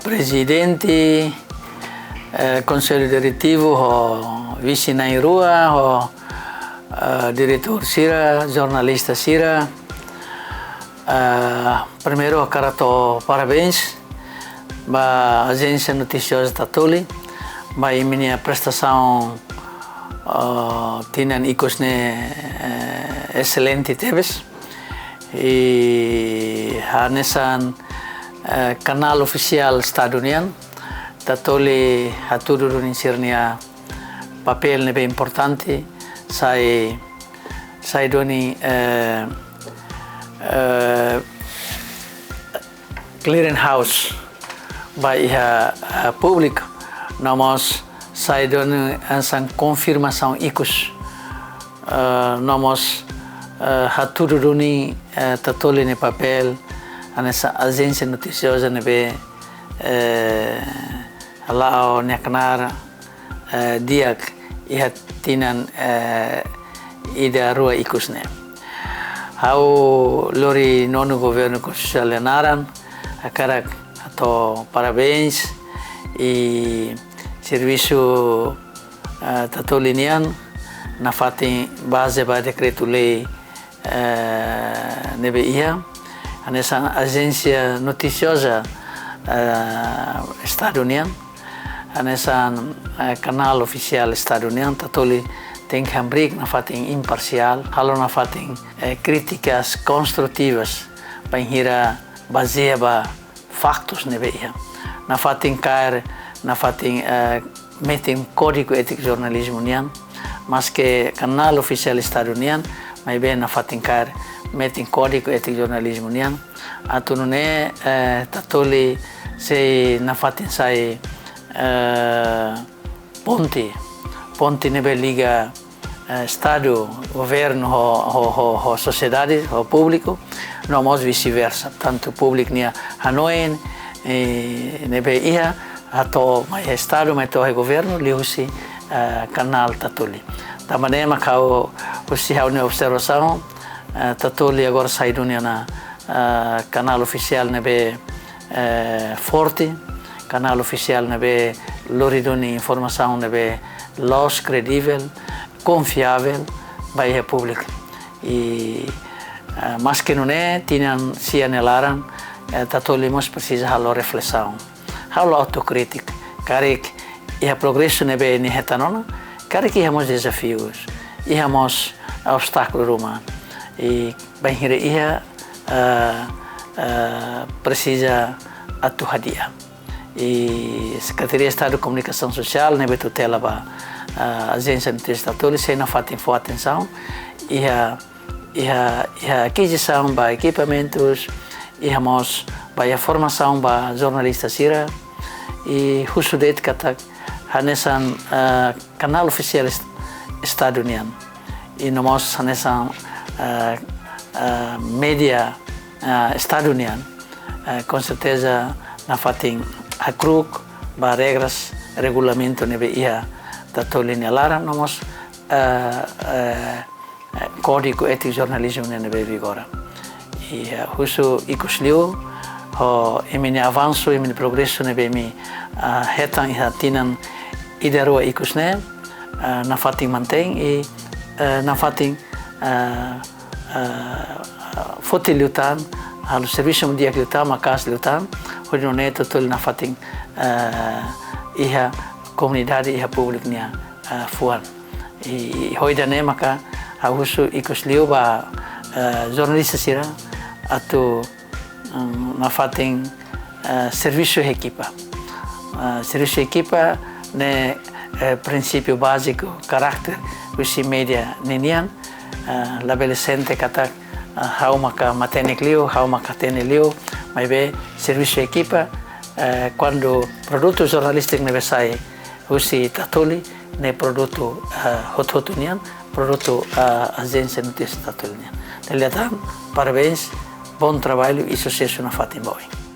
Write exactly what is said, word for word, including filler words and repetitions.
Prezidente, eh, Konsellu Diretivu, ho vise na'in-rua, ho, eh, diretór sira, jornalista sira. Eh, primeiru, ha'u hakarak hato'o parabéns ba Ajénsia Notisioza Tatoli, ba imi-nia prestasaun, eh, tinan ikus ne'e, eh, eselente tebes. I hanesan, eh, kanál ofisiál Estadu nian, Tatoli hatudu duni sira-nia papél ne'ebé importante, sai, sai duni, eh, eh, clearing house ba iha, eh, públiku, no mós sai duni hanesan konfirmasaun ikus, eh, no mós, eh, hatudu duni, eh, Tatoli nia papél hanesan ajénsia notisioza ne'ebé, eh, hala'o nia knaar, eh, di'ak iha tinan, eh, ida rua ikus ne'e. Ha'u lori nonu governu konstitusionál nia naran, hakarak hato'o parabéns, i servisu, eh, Tatoli nian nafatin baze ba dekretu-lei, eh, ne'ebé iha, hanesan ajénsia notisioza, eh, Estadu nian, hanesan, eh, kanál ofisiál Estadu nian, Tatoli tenke hamriik nafatin imparsiál, halo nafatin, eh, krítikas konstrutivas, bainhira bazeia ba faktus ne'ebé iha. Nafatin kaer, nafatin, eh, metin Kódigu Étika Jornalizmu nian, maske kanál ofisiál Estadu nian, maibé nafatin kaer metin Kódigu Étika Jornalizmu nian. Atu nune'e, eh, Tatoli sei nafatin sai, eh, ponte, ponte ne'ebé liga, eh, Estadu, governu, ho, ho, ho, ho sosiedade, ho públiku, no mós vice-versa. Tantu públiku nia hanoin, eh, ne'ebé iha, hato'o mai Estadu, mai to'o governu, liuhusi, eh, kanál Tatoli. Tanba ne'e mak ha'u, husi ha'u-nia observasaun, eh, Tatoli agora sai duni ona, eh, kanál ofisiál ne'ebé, eh, forte, kanál ofisiál ne'ebé lori duni informasaun ne'ebé loos, kredivel, konfiavel ba iha públiku. I, eh, maske nune'e, tinan sia nia laran, eh, Tatoli mós presiza halo reflesaun, halo autokrítika. Karik iha progresu ne'ebé nia hetan ona, karik iha mós dezafius, iha mós obstákulu ruma. I bainhira iha, eh, eh, presiza atu hadi'a. I Sekretaria Estadu Komunikasaun Sosiál ne'ebé tutela ba, eh, Ajénsia Notisioza Tatoli sei nafatin fó atensaun iha, iha, iha akizisaun ba ekipamentus, iha mós ba iha formasaun ba jornalista sira, i husu de'it katak hanesan, eh, kanál ofisiál est-, Estadu nian, i no mós hanesan, eh, eh, média, eh, Estadu nian, eh, konserteza nafatin hakru'uk ba regras, regulamentu ne'ebé iha Tatoli nia laran, no mós, eh, eh, eh, Kódigu Étika Jornalizmu ne'ebé vigora. I, eh, husu ikus liu, ho imi-nia avansu, imi-nia progresu ne'ebé imi, ah, hetan iha tinan ida rua ikus ne'e, ah, nafatin mantein i, eh, nafatin, ah, ah, foti liután, halo servisu di'ak liután, maka'as liután, hodi nune'e Tatoli nafatin, eh, iha komunidade, iha públiku nia, eh, fuan. I, i ho ida-ne'e maka ha'u husu ikus liu ba, eh, jornalista sira atu, mm, nafatin, eh, servisu ekipa. Eh, servisu ekipa ne'e, eh, prinsípiu báziku karáter husi média ninian, eh, labele sente katak, eh, ha'u maka matenek liu, ha'u maka hatene liu, maibé servisu ekipa, eh, kuandu produtu jornalístiku ne'ebé sai husi Tatoli, ne'e produtu, eh, hotu-hotu nian, produtu, eh, Ajénsia Notísia Tatoli nian. Dala ida tan, parabéns, bom trabalho i susesu nafatin ba oin.